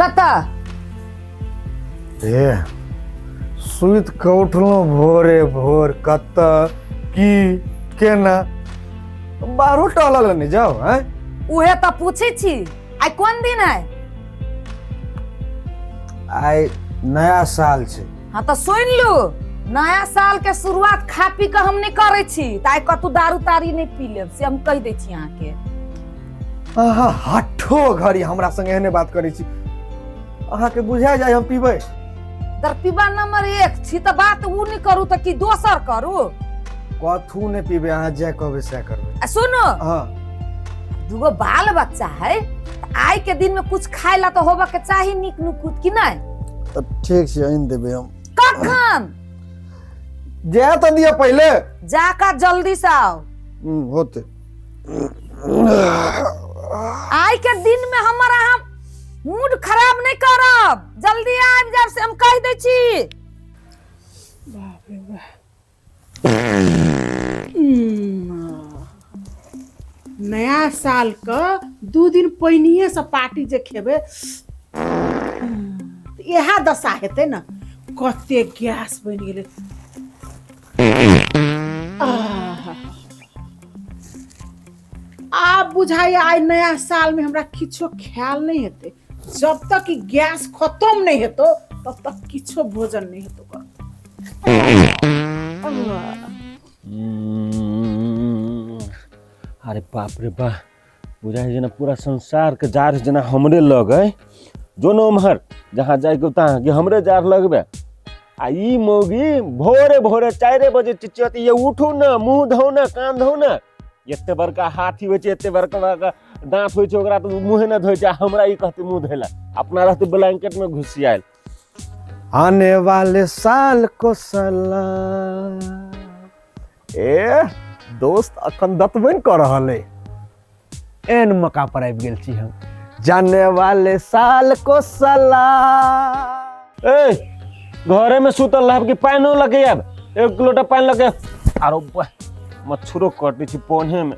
कतऽ? ए सुति कऽ उठलहुँ भोरे भोर, कतऽ की केना बाहरो टहलऽ लए नहि जाउ? आँय, उहे तऽ पूछै छी, आइ कोन दिन है? आइ नया साल छै। हाँ तऽ सुनि लू, नया साल के शुरुआत खा पी कऽ हम नहि करै छी, तऽ आइ कतौ दारू तारी नहि पी लेब, से हम कहि दै छी अहाँके। अहाँ हठो घड़ी हमरा संग एहने बात करै छी। अहाँके बुझा जाय हम पीबै? तर पीबा नंबर 1 छी, तऽ बात उ नहि करू तऽ की दोसर करू? कथू नहि पीबै, अहाँ जे कहबै सएह करबै। आ सुनू। हाँ। दूगो बाल बच्चा है, तऽ आइ के दिन में कुछ खाय ला तऽ होबऽ के चाही नीक नुकुत, कि नहि? तऽ ठीक छै, आनि देबै हम। कखन? जाय तऽ दिअ पहिले। जाकर जल्दी से आओ। होते। आइ के दिन में हमर अहाँ मूड खराब नहीं करब, जल्दी आबि जायब से हम कहि दै छी। बाप रे बाप, नया साल के 2 दिन पहिनिए से पार्टी जे खेबै तऽ इएह दशा हेतै ने। कते गैस बनि गेलै। आहा। आब बुझाइए आइ नया साल में हमरा किछो ख्याल नहीं हेतै। जब तक ई गैस खत्म नहीं हेतो तब तक किछो भोजन नहीं हेतो। अरे बाप रे बा, बुझाइ है जेना पूरा संसार के जार जेना हमरे लग है। जो न उम्हर जहाँ जाइके तहाँ कि हमरे जार लगबे। आ ई मौगी भोरे भोरे 4 बजे चिचियती, ये उठू न, मुँह धो न, कान धो न। एते बड़का हाथी होइ छै, एते बड़का बड़का दाँत होइ छै, ओकरा तऽ मुँहे न धोइ छै, आ हमरा ई कहतै मुँह धोइ लए। अपना रहतै ब्लैंकेट में घुसियायल। आने वाले साल को सलाम। ए दोस्त, अखन दतमनि कऽ रहल अइ, एहन मौका पर आबि गेल छी हम। जाने वाले साल को सलाम। ए घरे में सुतल रहब कि पानिओ लगे आब? 1 लोटा पानि लगे। आरो मच्छरो कटै छै पोन्हे में,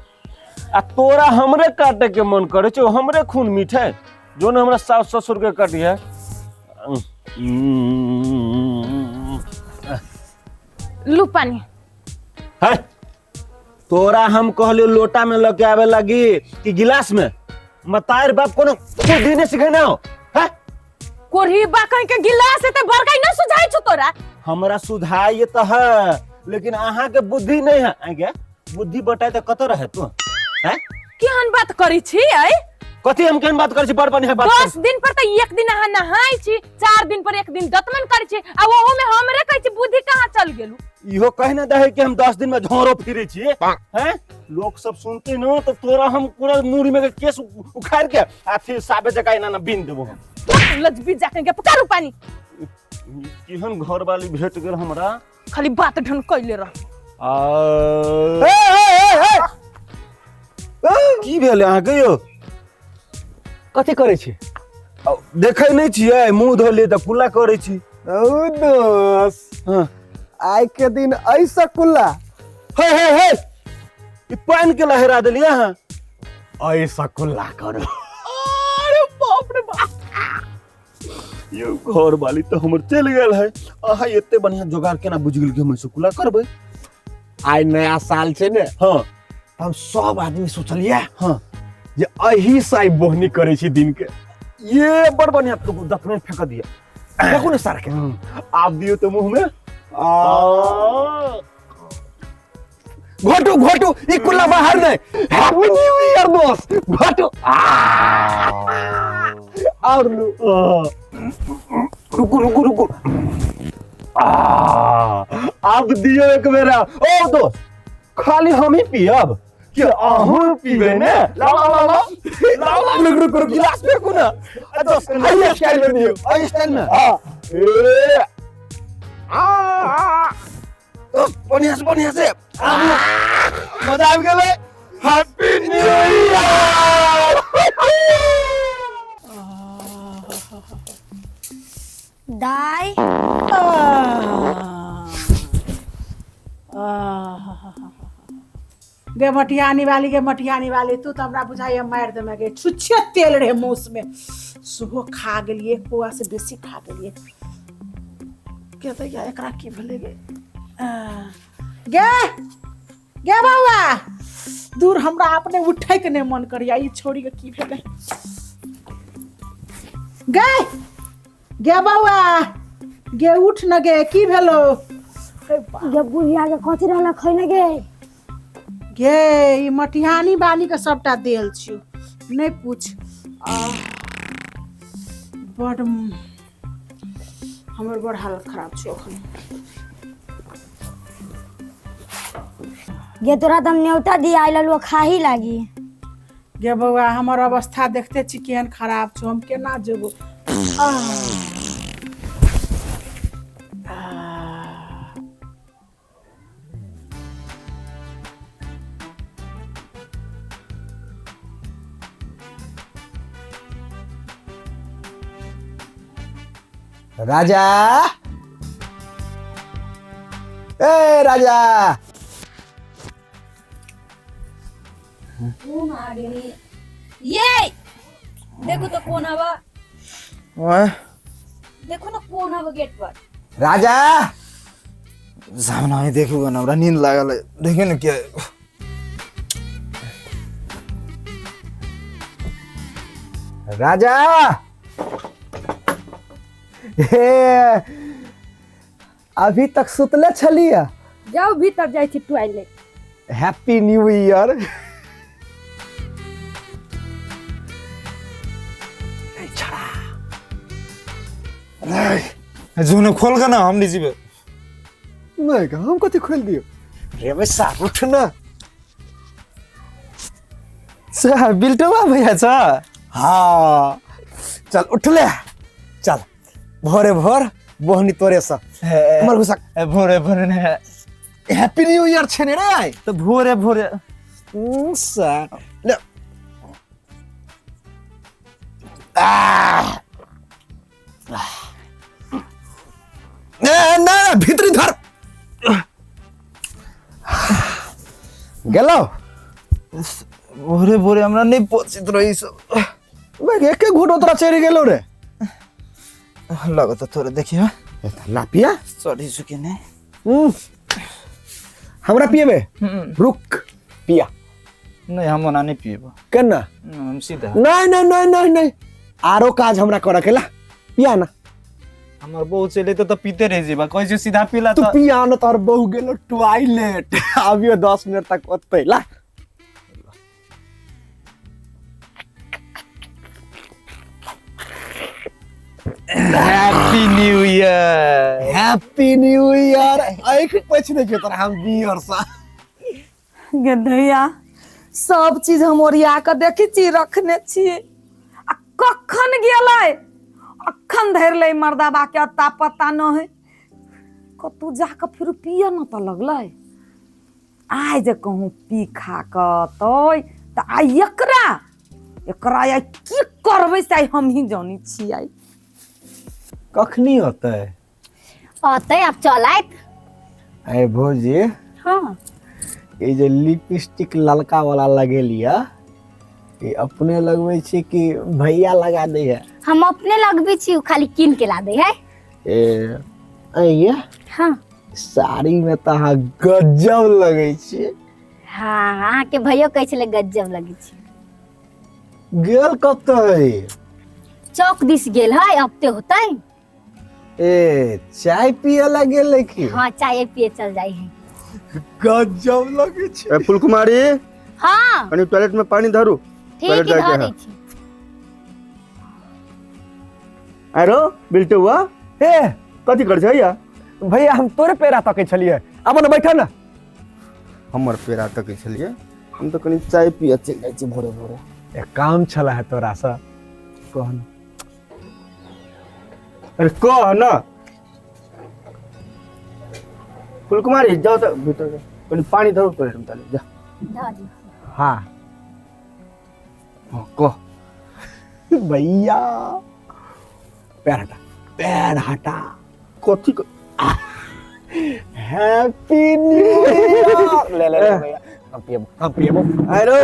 आ तोरा हमरे काटे के मन करे छै, हमरे खून मीठ है। जो न हमरा सास ससुर के कटी है। लू पानी। है तोरा हम कहलियो लोटा में लके आवे लगी कि गिलास में? मतार बाप कोनो बुद्धि नहीं सिखेने हो है? कोढ़ी बा कहीं के गिलास है ते बड़का न सुझाई छु तोरा। हमरा सुझाई तो है, लेकिन अहाँ के बुद्धि नहीं है। आगे बुद्धि बटाई तो कत रहे तू हैं? केहन बात करी छी ऐ? कथी हम केहन बात करै छी? बड़ बढ़िया बात। 10 दिन पर त एक दिन अहाँ नहाय छी, 4 दिन पर एक दिन दतमन करै छी, आ ओहो में हमरे कहै छी बुद्धि कहाँ चल गेलू? इहो कहि न दहे कि हम 10 दिन में झोरो फिरे छी हैं? लोग सब सुनते न तो तोरा हम पूरा मूड़ी में के केस उखाड़ के आ फिर साबे जगह एना ना बीन देबो हम। लजबी जाके के पकड़ू पानी। केहन घर वाली भेट गेल हमरा। खाली बात ढन कैले रह। आ ए, ए, ए, ए! की भेल अहाँके यौ? कथी करै छी? देखै नहि छियै, मुँह धोलियै तऽ कुल्ला करै छी। औ दोस्त, हाँ। आइ के दिन ऐसा कुल्ला। हे हे हे, ई पानि के लहरा देलियै अहाँ। ऐसा कुल्ला करू। अरे बाप रे बाप, यौ घर वाली तऽ हमर चलि गेल है, अहाँ एते बढ़िया जोगाड़ केना बुझि गेल कि हम ऐसे कुल्ला करबै? आइ नया साल छै ने। हाँ। हम सब आदमी सोचलियै हाँ। जे एही से आइ बोहनी करै छी दिन के। ये बड़ बढ़िया, तो दतमनि फेंक दिया। देखू ने सर के। आब दियौ तऽ मुँह में। आ। घोटू घोटू, ई कुल्ला बाहर नहीं। हैप्पी न्यू ईयर दोस्त, घोटू। आ। और लू। रुकू रुकू रुकू, आ, आब दियौ एक बेरा। ओ दोस्त, खाली हम ही पियब कि अहूँ पीबै ने? लाओ लाओ लाओ लाओ लाओ, रुक रुक रुक, गिलास फेंकू ना। आ दोस्त, एहि स्टाइल में दियौ। एहि स्टाइल में। हाँ। ए, आ, आ, दोस्त, बढ़िया से बढ़िया से। मजा आबि गेलै। Happy new year. दाई। गे मटिहानी वाली, गे मटिहानी वाली, तू तऽ हमरा बुझाइया मारि देमे गे। छुच्छे तेल रहे मौस में, सेहो खा गेलियै, एक पौआ से बेसी खा गेलियै। के दैया एकरा की भेलै गे? गे गे बौआ, दूर हमरा अपने उठैके नहि मन करैया, ई छोड़ी के की भेलै? गे गे बौआ गे, उठ न गे, की भेलो? गे बुढ़िया के कथी रहल खैने गे? गे ई मटिहानी बाली के सबटा देल छियो, नहि पूछ। आ बड हमर बड़ हालत खराब छै अखन। गे तोरा तऽ हम न्योता दिया आइल हलुआ खाही लागी। गे बौआ, हमर अवस्था देखते छी केहन खराब छौ, हम केना जेबो? राजा, ए राजा, ये देखो तो कौन हवा, देखो ना कौन हवा गेट पर। राजा सामने ही देखू ना, हमरा नींद लागल है, देखियो ना क्या। राजा, हे अभी तक सुतले छलिए? जाओ भीतर जाय छी टॉयलेट। Happy new year. जोने खोल के ना, हम नहीं जीवे। नहीं का हम कथी खोल दियो रे बे, उठ ना। चा बिल्टवा भैया चा। हाँ चल उठ ले, चल भोरे भोर बोहनी तोरे सा हमर गुस्सा। भोरे भोरे ने हैप्पी न्यू ईयर छे ने रे आइ। तो भोरे भोरे सा ले। ए ना ना भीतरी धर गेलो। भोरे भोरे हमरा नहीं पचित रही सब। बे एके घूट तोरा चढ़ि गेलो रे। लगत थोड़े देखियो ला पिया चढ़ी चुके ने। हमरा पिएबे? रुक पिया। नहीं हम ओना नहीं पिएबो। केना? हम सीधा। नहीं नहीं नहीं नहीं नहीं, आरो काज हमरा करे के ला पिया ना। हमर बहू चले तो पीते रह जेबा, कहै छै सीधा पीला तू पिया ना, तोहर बहू गेलो टॉयलेट, अभियो 10 मिनट तक ओतै ला। Happy new year, happy new year. आँख पोछि देखियो तोरा हम बियर सा। गधैया सब चीज हम ओरिया के देखी छी, रखने छी, आ कखन गेलै अखन धरि लै मर्दाबा के अता पता न है। कतौ जाके फिर पिय न तऽ लगलै। आइ जे कहूँ पी खा कऽ तऽ आइ एकरा एकरा आइ की करबै से आइ हमही जानै छियै। कखनी होतै? अतै आब चलैत। अरे भौजी, हाँ ई जे लिपस्टिक ललका वाला लगेलिया, ई अपने लगबै छी कि भैया लगा दै है? हम अपने लगबै छी, खाली कीन के ला दै है। ए अइया, हाँ साड़ी में तऽ अहाँ गजब लगै छी। हाँ अहाँके भैयो कहै छलै गजब लगै छी। गेल कतऽ? चौक दिस गेल है, अब ते होतै। ए चाय पिए ला गेलै की? हाँ चाय पिए चल जाइ है। गजब लगै छी। ए फुलकुमारी, हाँ कनी टॉयलेट में पानी धरू। ठीक टॉयलेट है, जाके धर है। दै छी। अरे बिल्टुआ, ए कथी कर छै या? भैया हम तोरे पेरा तकै छलियै, आब ने बैठ ना। हमर पेरा तकै छलियै, हम तऽ कनी चाय पिए चलि जाइ छी भोरे भोरे। एक काम छला है तोरा से। कह ना। अरे कह ना। फुलकुमारी जाओ तो भीतर जाओ, कनी पानी धरू टॉयलेट में ताले जा। धर दै छी। हाँ हाँ कह। भैया पैर हटा, पैर हटा। कथी हैप्पी न्यू ईयर। ले ले ले भैया। हम पियबो, हम पियबो। अरे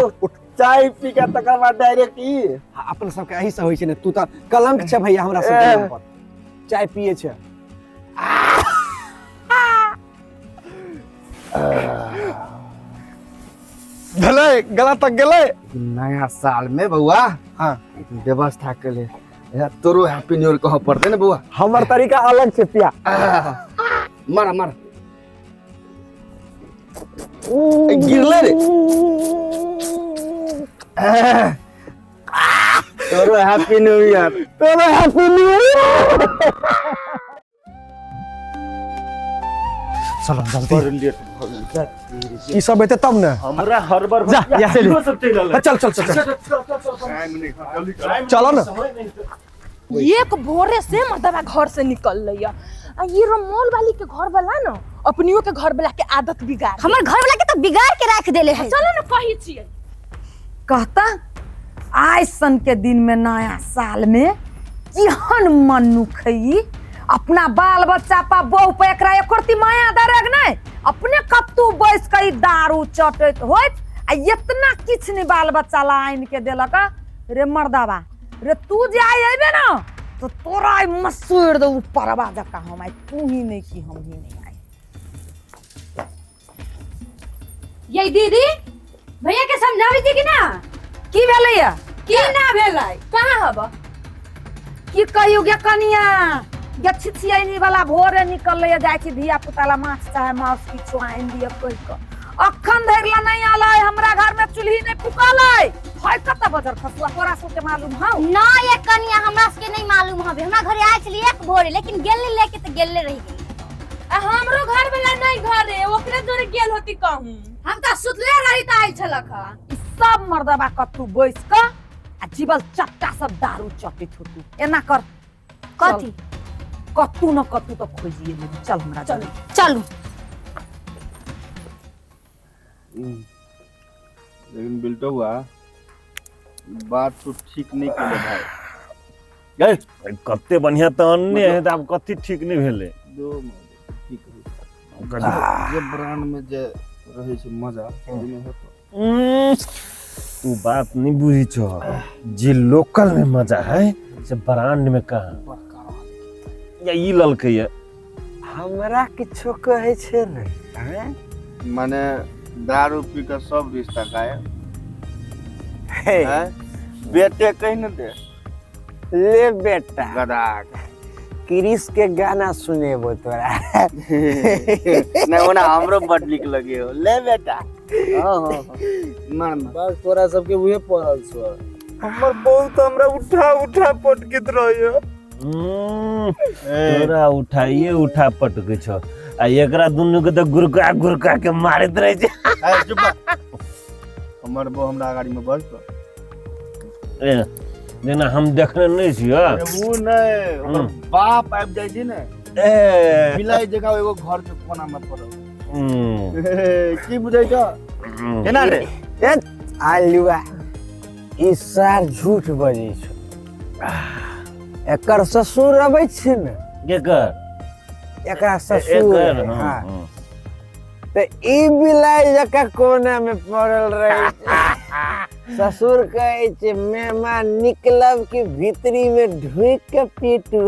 चाय पी के तकर बाद डायरेक्ट ई। हाँ, अपन सबके एही से होइ छै ने। तू तऽ कलंक छै भैया हमरा सबके नाम पर, चाय पिए छै। भेलै, गला तक गेलै। नया साल में बउआ। हाँ। व्यवस्था के ले तोरो हैप्पी न्यू ईयर कहऽ पड़तै ने बउआ। हमर तरीका अलग छै पिया। मार मार, गिरले रे। तोरो हैप्पी न्यू ईयर। तोरो हैप्पी न्यू ईयर। चलो जल्दी, ई सब एते तब ने हमरा हर बार। जा, या। सब चलि रहल। चल चल चल चल, चलो ना। एक भोरे से मर्दबा घर से निकल लैया आ ये रमोल वाली के घर वाला न अपनियो के घर वाला के आदत बिगाड़। हमर घर वाला के तो बिगाड़ के राख देले है। चलो ना, कही छियै। कहता आइ सन के दिन में, नया साल में केहन मनुख है ई? अपना बाल बच्चा पा बहु पे एकरा एकरती माया दरेग नहीं। अपने कत्तू बैस के ई दारू चटैत होइत आ इतना किछु नहीं बाल बच्चा ला आनि के देलक। रे मर्दाबा रे, तू जे आइ अयबे ना तो तोरा आइ मसूर दे परवा जकाँ। हम आइ तू ही नहीं कि हम ही नहीं आइ। ये दीदी, भैया के समझाबै छी कि ना? की भेलैया? की ना भेलै? कहाँ हब? की कहियो गे कनिया, गे छिछियनी वाला भोरे निकललै, जाइ छी धिया पुता ला माछ चाहे माउस किछु आनि दिअ कहि कऽ, अखन धरि ला नहीं आलै। हमरा घर में चूल्ही नहीं फुकलै है। कतऽ बजर खसुआ, तोरा सबके मालूम हौ? ना ये कनिया, हमरा सबके नहीं मालूम हवे। हमरा घरे आयल छली एक भोरे, लेकिन गेले लेके तो गेले रही गेली। आ हमरो घर वाला नहीं घरे, ओकरे जोरे गेल होती कहूं। हम तऽ सुतले रही तऽ आयल छलक हँ। ई सब मर्दबा कत्तू बैस कऽ आ जीवल चट्टा सब दारू चटैत होतू। एना कर। कथी? कत्तू न कत्तू तऽ खोजिए लेबी। चल हमरा चल। चलू। लेकिन बिल्टौआ, बात तो ठीक नहीं केले भाई। कते बढ़िया तऽ अन्ने है, तऽ आब कथी ठीक नहि भेलै? दो की कहू, जे ब्रांड में जे रहै छै मजा, ओहिमे हेतौ। तू बात नहीं बुझी छो, जे लोकल में मजा है से ब्रांड में कहाँ। या ई ललकै ये। हमरा किछो कहै छै ने, आँय? माने दारू पी के सब रिश्ता गायब। हे। हैं? बेटे कहि न दे। ले बेटा। गदा। क्रिस के गाना सुनेबो तोरा। नहीं, ओना हमरो बड नीक लगे हो। ले बेटा। हाँ हाँ हाँ, मार मार। बस तोरा सबके उहे पड़ल छौ। हमर बहुत हमरा उठा उठा पटकित रहैया। तोरा उठाइए उठा पटकै छौ आ एकरा दुनू के तऽ गुरका गुरका के मारैत रहै छै। ए, चुप रह। हमर बो हमरा गाड़ी में बजतो। ए, जेना हम देखने नहि छियै। अरे ऊ नहि, ओकर बाप आबि जाइ छै ने, ए बिलाइ जकाँ एगो घर के कोना में पड़ल। की बुझै छौ? केना रे? ए आलुआ, ई सार झूठ बजै छौ। एकर ससुर अबै छै ने। केकर? एकरा ससुर। एकर? हाँ। तऽ ई बिलाइ जकाँ कोना में पड़ल रहै छै। ससुर कहै छै, मेहमान निकलब कि भीतरी में ढुकि के पीटू?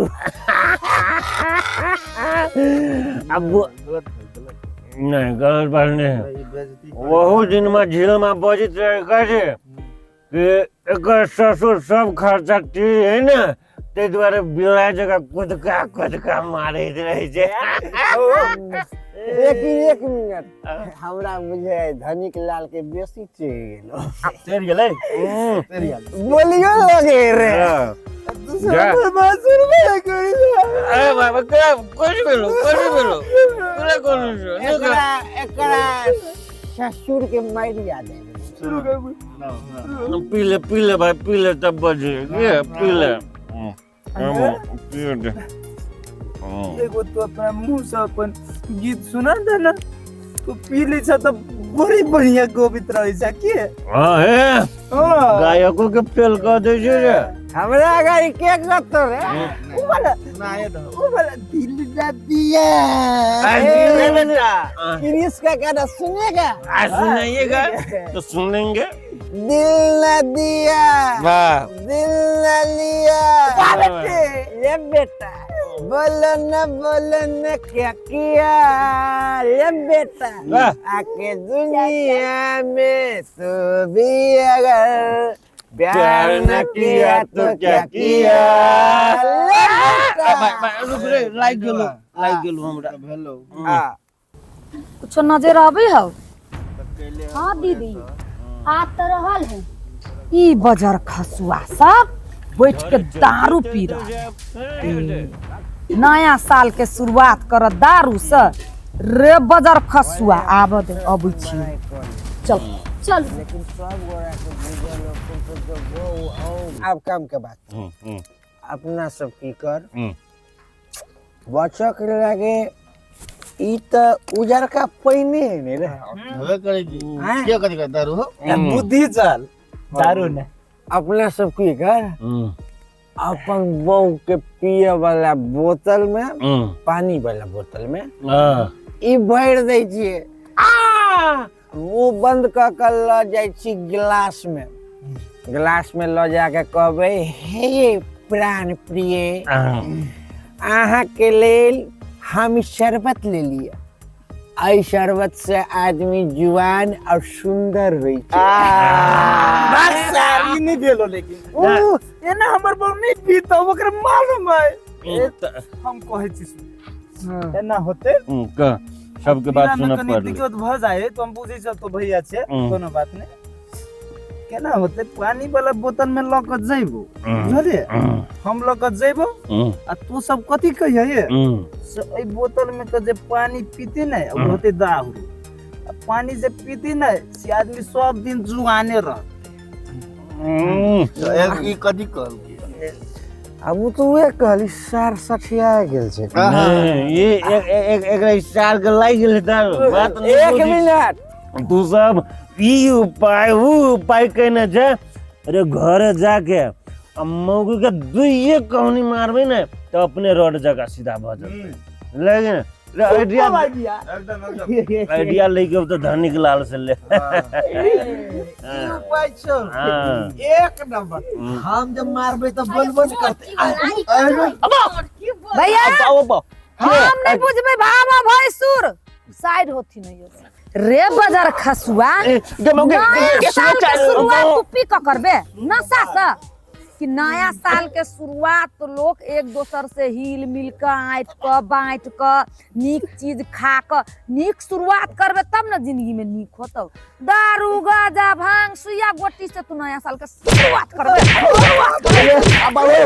अब गलत है, गलत। नहि, गलत बात नहि है। ई बेइज्जती। ओहू दिनमे झीलमे बजैत रहै, कहै छै कि एकर ससुर सब खर्चा टी है ने, ताहि दुआरे बिलाइ जकाँ कुदका कुदका मारैत रहै छै। लेकिन एक मिनट, हमरा बुझे धनिक लाल के बेसी चढ़ि गेलो। चढ़ि गेलै, चढ़ि गेलै। बोलियो लगे रे। हाँ। जा। अरे बाबा, कुछ भेलो, कुछ भेलो, पूरा कोनो छौ, नहि कर। एकरा एकरा ससुर के मारिया दे। शुरू कर ना। पी ले, पी ले भाई, पी ले, तब बजे ये पी ले। पी ले। एगो तो अपना मुंह से अपन गीत सुना देना। तू पी लै छ तऽ बड़ी बढ़िया गोबित रहै छ के। हाँ हे। हाँ। गायको के फेल कर दै छै रे। हमरा गाड़ी के कतो रे? उ वाला, उ वाला दिल ना दिया। अरे बेटा। क्रिस का गाना सुनेगा? आ सुनाइएगा तो सुन लेंगे। दिल ना दिया, वाह, दिल ना लिया, ले बेटा बोलो न, बोलो न क्या किया, ले बेटा वाह। आके दुनिया में तू भी अगर प्यार न किया तो क्या किया, ले बेटा। रुक रे, लाग गेलो, लाग गेलो हमरा। भेलो। हाँ। कुछो नजर आबै हौ? हाँ दीदी, आ तो रहल है। ई बजर खसुआ सब बैठ के दारू पी रहा है। नया साल के शुरुआत कर दारू से रे बजर खसुआ। आब दे, अबै छी, चल चल। लेकिन सब गोरा के बुझल होखुन तो जो अब काम के बात। अपना सब की कर बचक लागे ई त उजरका पहिने है ने रे। होबे करेगी। हाँ? के कथी कर दारू हो? बुद्धि चल दारू ने। अपना सब की कर अपन बहू के पिए वाला बोतल में, पानी वाला बोतल में ई भरि दै छियै, मुंह बंद क के ल जाइ छी गिलास में, गिलास में ल जाके कहबै हे प्राण प्रिय, अहाँ के लेल हम ई शरबत ले लिअ, एहि शरबत से आदमी जुआन और सुंदर होइ छै। बस ई नहीं भेलो, लेकिन उ एना हमर बहू नहीं पीतो, ओकरा मालूम है। हम कहै छी सुन, एना होते सबके बात पीला में सुनऽ कनी पड़लै। दिक्कत भ जाए तो हम बुझै छ तो भैया छै, कोनो बात नहीं। केना होते पानी वाला बोतल में ल के जइबो, बुझलिए? हम ल के जइबो आ तू सब कथी कहिए से एहि बोतल में के जे पानी पीते ने ओ होते दारू, आ पानी जे पीते ने से आदमी सब दिन जुआने रहते। ई कथी कहलकै? अब उ तो उहे कहली सार सठिया गेल छै। नहीं, ये एक एक एकरा सार के लागि गेल दारू बात नहीं। एक बुझी। मिनट, तू सब ई उपाय ऊ उपाय कहने छै, अरे घर जाके आ मौगी के दुइये कहनी मारबै ने तो अपने रोड जगह सीधा भ जेतै। लेकिन रे आइडिया एकदम एकदम आइडिया लेके तो धनिक लाल से ले। ई उपाय छौ। हाँ। एक नंबर। हम जब मारबै तऽ बोलबो ने करतै। भैया हम नहीं बुझबै भावा भैंसुर साइड होथिन यो रे बजर खसुआ। नया साल के शुरुआत तू पी क करबे नशा से कि नया साल के शुरुआत लोग एक दोसर से हिल मिल क आँट क बाँट क नीक चीज खा क नीक शुरुआत करबे तब न जिंदगी में नीक होतौ। दारू गाजा भांग सुइया गोटी से तू नया साल के शुरुआत करबे, शुरुआत करबे।